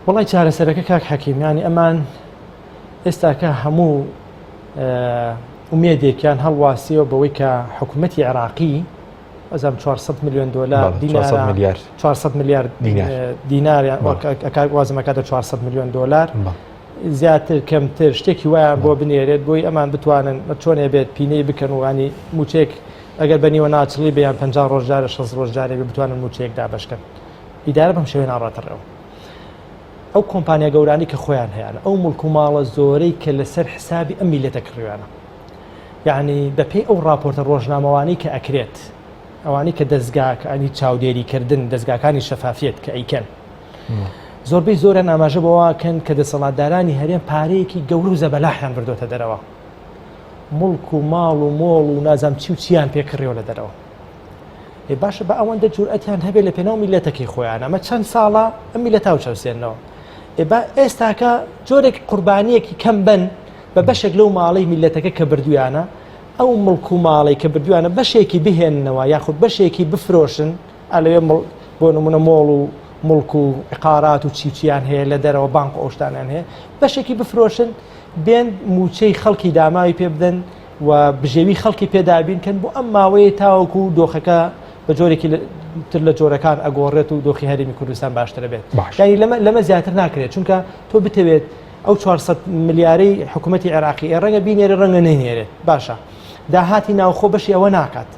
وەڵای چارەسەرەکە کاک حەکیم یانی ئەمان ئێستاکە هەموو ئومێدێکیان هەڵواسیەوە بەوەی کە حکوومەتی عێراقی ئەزام 400 میلیۆن دلار دینار 400 میلیارد دینار وازم ئەکاتە 400 میلیۆن دلار زیاتر کەمتر شتێکی وایان بۆ بنێرێت بۆی ئەمان بتوانن چۆنێ بێت پینەی بکەن وانی موچێک ئەگەر بە نیوە ناچڵی بیان 50 ڕۆژجارە 60 ڕۆژجارێ بتوانن موچەیەک دابشکەن ئیدارە بەم شێوەیە ناڕاتە ڕێوە. ئەو کۆمپانیا گەورانەی کە خۆیان هەیانە، ئەو موڵک و ماڵە زۆرەی کە لەسەر حسابی ئەم میللەتە کڕیویانە. یەعنی بەپێی ئەو ڕاپۆرتە ڕۆژنامەوانی کە ئەکرێت، ئەوانەی کە دەزگاکانی چاودێریکردن، دەزگاکانی شەفافیەت کە ئەیکەن، زۆربەی زۆریان ئاماژە بەوە کەن کە دەسەڵاتدارانی هەرێم پارەیەکی گەورە و زەبەلاحیان بردۆتە دەرەوە. موڵک و ماڵ و مۆڵ و نازام چی و چیان پێ کڕیوە لە دەرەوە. ئێ باشە بە ئەوەندە جورئەتیان هەبێت لە پێناو میلەتەکەی خۆیان ئەمە چەند ساڵە ئەم میلەتە چەوسێنەوە ئێ با ئێستاکە جۆرێک قوربانیەکی کەم بن بە بەشێک لەو ماڵەی میلەتەکە کە بردویانە ئەو مڵک و ماڵی کە بردویانە بەشێکی بهێننەوە یاخود بەشێکی بفرۆشن ئەلەوێ بۆ نمونە مۆڵ و مڵک و عقارات و چیچیان هەیە لە دەرەوە بانک و ئەوشتانیان هەیە بەشێکی بفرۆشن بێن موچەی خەڵکی داماوی پێ بدەن و بژێوی خەڵکی پێ دابین کەن بۆ ئەم ماوەیە تاوەکو دۆخەکە بە جۆرێکی تر لە جۆرەکان ئەگۆڕێت و دۆخی هەرێمی کوردستان باشترە بێت یانی لەمە لەمە زیاتر ناکرێت چونکە تۆ بتەوێت ئەو 400 ملیارەی حکوومەتی عێراقی ئێ ڕەنگە بینێرە ڕەنگە نەینێرێت باشە داهاتی ناوخۆ بەشی ئەوە ناکات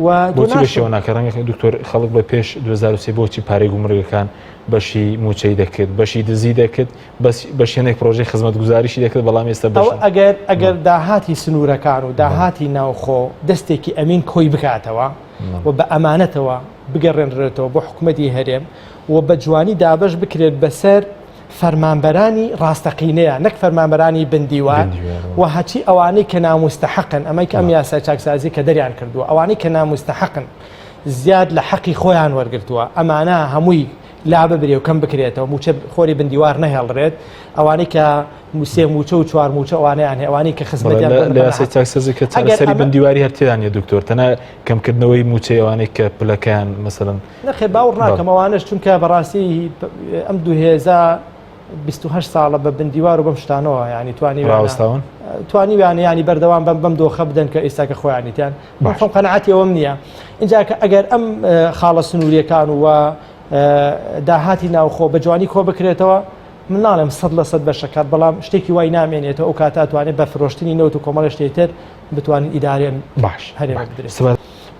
و بۆچی بەشی ئەوە ناکات ڕەنگە دکتۆر خەڵک بە پێش 2023 بۆچی پارەی گومرگەکان بەشی موچەی دەکرد بەشی دزی دەکرد بەس بەش هەندێک پرۆژەی خزمەتگوزاریشی دەکرد بەڵام ئێستا بەش ئەگەر ئەگەر داهاتی سنوورەکان و داهاتی ناوخۆ دەستێکی ئەمین کۆی بکاتەوە و بە ئەمانەتەوە بگەڕێنرێتەوە بۆ حکوومەتی هەرێم و بە جوانی دابەش بکرێت بەسەر فەرمانبەرانی ڕاستەقینەیە نەک فەرمانبەرانی بندیوار و هەچی ئەوانەی کە نامستەحقن ئەمەی کە ئەم یاسای چاکسازی کە دەریان کردووە ئەوانەی کە نامستەحقن زیاد لە حەقی خۆیان وەرگتووە ئەمانە هەمووی لا ببرێ و کەم بکرێتەوە موچە خۆری بندیوار نەهێڵرێت ئەوانەی کە موسێ موچە و چوار موچە ئەوانیان هەیە ئەوانەی کە خزمەتیان لە یاسای چاکسازی کە چارەسەری بندیواری هەر تێدا نییە دکتۆر تەنها کەمکردنەوەی موچەی ئەوانەی کە پلەکەیان مەسەلەن نەخێر باوەڕ ناکەم ئەوانەش چونکە بەڕاستی ئەم دوو هێزە 28 ساڵە بە بندیوار و بەم شتانەوە ینی توانی ڕاوەستاون توانیویانە ینی بەردەوام بەم بەم دۆخە بدەن کە ئێستا کە خۆیانیتیان من خۆم قەناعەتی ئەوەم نییە اینجا کە ئەگەر ئەم خاڵە سنووریەکان و داهاتی ناوخۆ بە جوانی کۆ بکرێتەوە من ناڵێم سەد لە سەد بەشەکات بەڵام شتێکی وای نامێنێتەوە ئەو کاتە توانێت بە فرۆشتنی نەوت و کۆمەڵی شتێک تر بتوانین ئیدارێن باش هەرێ بدرێت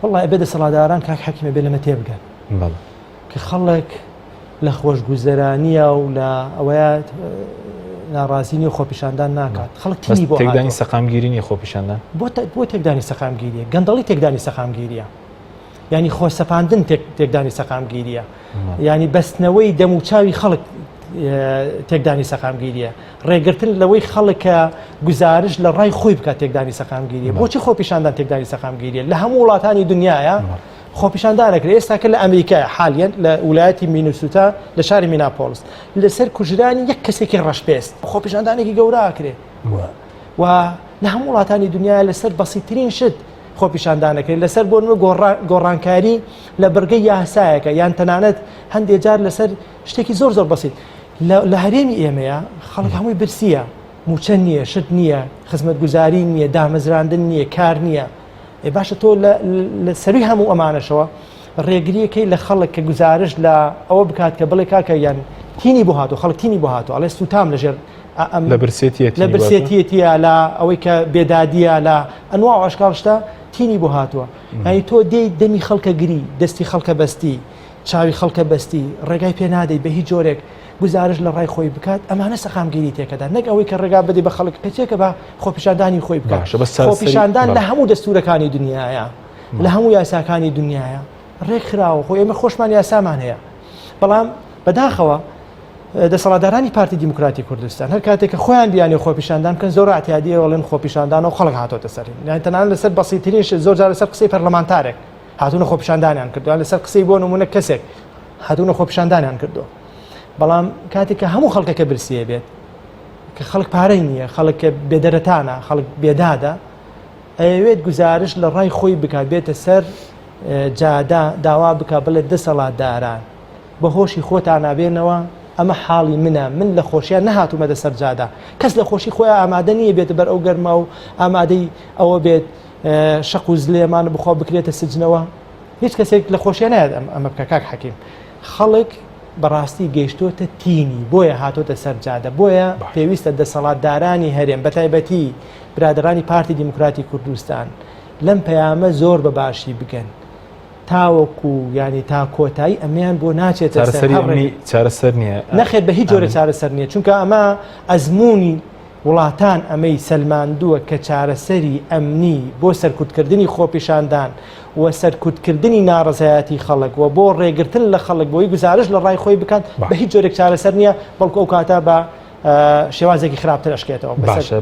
وڵی ئەبێ دەسەڵاتداران کاک حەکیمە بێ لەمە تێبگەن کە خەڵک لە خۆشگوزەرانیە و لە ئەوەیە ناڕازی نیە خۆپیشاندان ناکات خەڵک تینی بۆ تێکدانی سەقامگیری نیە خۆپیشاندان بۆ تێکدانی سەقامگیریە گەندەڵی تێکدانی سەقامگیریە ینی خۆسەپاندن تێکدانی سەقامگیریە ینی بەستنەوەی دەم و چاوی خەڵک تێکدانی سەقامگیریە ڕێگرتن لەوەی خەڵکە گوزارش لە ڕای خۆی بکات تێکدانی سەقامگیریە بۆچی خۆپیشاندان تێکدانی سەقامگیریە لە هەموو وڵاتانی دنیاە خۆپیشاندان ئەکرێت ئێستا کە لە ئەمریکا حالیەن لە ولایەتی مینوسوتا لە شاری میناپۆلس لەسەر کوژرانی یەک کەسێکی ڕەشپێست خۆپیشاندانێکی گەورە ئەکرێت و لە هەموو وڵاتانی دنیا لەسەر بەسیترین شت خۆپیشاندانەکرێت لەسەر بۆ نموونە گۆڕانکاری لە بڕگەی یاسایەکە یان تەنانەت هەندێک جار لەسەر شتێکی زۆر زۆر بەسیت لە هەرێمی ئێمەیە خەڵک هەمووی برسیە موچە نییە شت نییە خزمەتگوزاری نییە دامەزراندن نییە کار نییە ئێ باشە تۆ لە سەروی هەموو ئەمانەشەوە ڕێگریەکەی لە خەڵک کە گوزارش لە ئەوە بکات کە بڵێ کاکە یان تینی بۆ هاتو خەڵک تینی بۆ هاتو ئەڵێ سووتام لەژێر لە برسێتیەتی لە برسێتیەتیە لە ئەوەی کە بێدادیە لە ئەنوا و ئەشکال شتە تینی بۆ هاتووە یعنی تۆ دێی دەمی خەڵکە گری دەستی خەڵکە بەستی چاوی خەڵکە بەستی ڕێگای پێ نادەی بە هیچ جۆرێک گوزارش لە ڕای خۆی بکات ئەمانە سەقامگیری تێکەدا نەک ئەوەی کە ڕێگا بدەی بە خەڵک قیچێکە بە خۆپیشاندانی خۆی بکات باشە بەس چارەسەری خۆپیشاندان لە بەڵێ. هەموو دەستورەکانی دنیاە لە هەموو یاساکانی دنیاە ڕێکخراوە خۆ ئێمە خۆشمان یاسامان هەیە بەڵام بەداخەوە دەسەڵاتدارانی پارتی دیموکراتی کوردستان هەر کاتێک کە خۆیان بیانێ خۆپیشاندان بکەن زۆر اعتیادیە وەڵێن خۆپیشاندان و خەڵک هاتۆتە سەر یان تەنانەت لەسەر بەسیترین شت زۆر جار لەسەر قسەی پەرلەمانتارێک هاتوونە خۆپیشاندانیان کردووە لەسەر قسەی بۆ نمونە کەسێک هاتوونە خۆپیشاندانیان کردووە بەڵام کاتێک کە هەموو خەڵکەکە برسیە بێت کە خەڵک پارەی نییە خەڵک کە بێدەرەتانە خەڵک بێدادە ئەیەوێت گوزارش لە ڕای خۆی بکات بێتە سەر جادا داوا بکە بڵێت دەسەڵاتداران بە هۆشی خۆتان نابێنەوە. ئەمە حاڵی منە من لە خۆشیان نەهاتوومە دە سەر جادە کەس لە خۆشی خۆیان ئامادە نییە بێتە بەر ئەو گەرما و ئامادەی ئەوە بێت شەق و زلێمان بخوا بکرێتە سجنەوە هیچ کەسێک لە خۆشیان نایەت ئەمە بکە کاک حەکیم خەڵک بەڕاستی گەیشتۆتە تینی بۆیە هاتۆتە سەر جادە بۆیە پێویستە دەسەڵاتدارانی هەرێم بەتایبەتی برادەرانی پارتی دیموکراتی کوردستان لەم پەیامە زۆر بە باشی بگەن تاوەکو ینی تا کۆتایی ئەمیان بۆ ناچێتە چارەسەر نییە نەخێت بە هیچ جۆرە چارەسەر نییە چونکە ئەمە ئەزمموی وڵاتان ئەمەی سەلماندووە کە چارەسەری ئەمنی بۆ سەرکوتکردنی خۆپیشاندان و سەرکوتکردنی ناڕەزایەتی خەڵک و بۆ ڕێگرتن لە خەڵک بۆی گوزارش لە ڕای خۆی بکات بە هیچ جۆرێک چارەسەر نییە بەڵکو ئەو کاتە بە شێوازێکی خراپتر ئەشکێتەوە. باشە.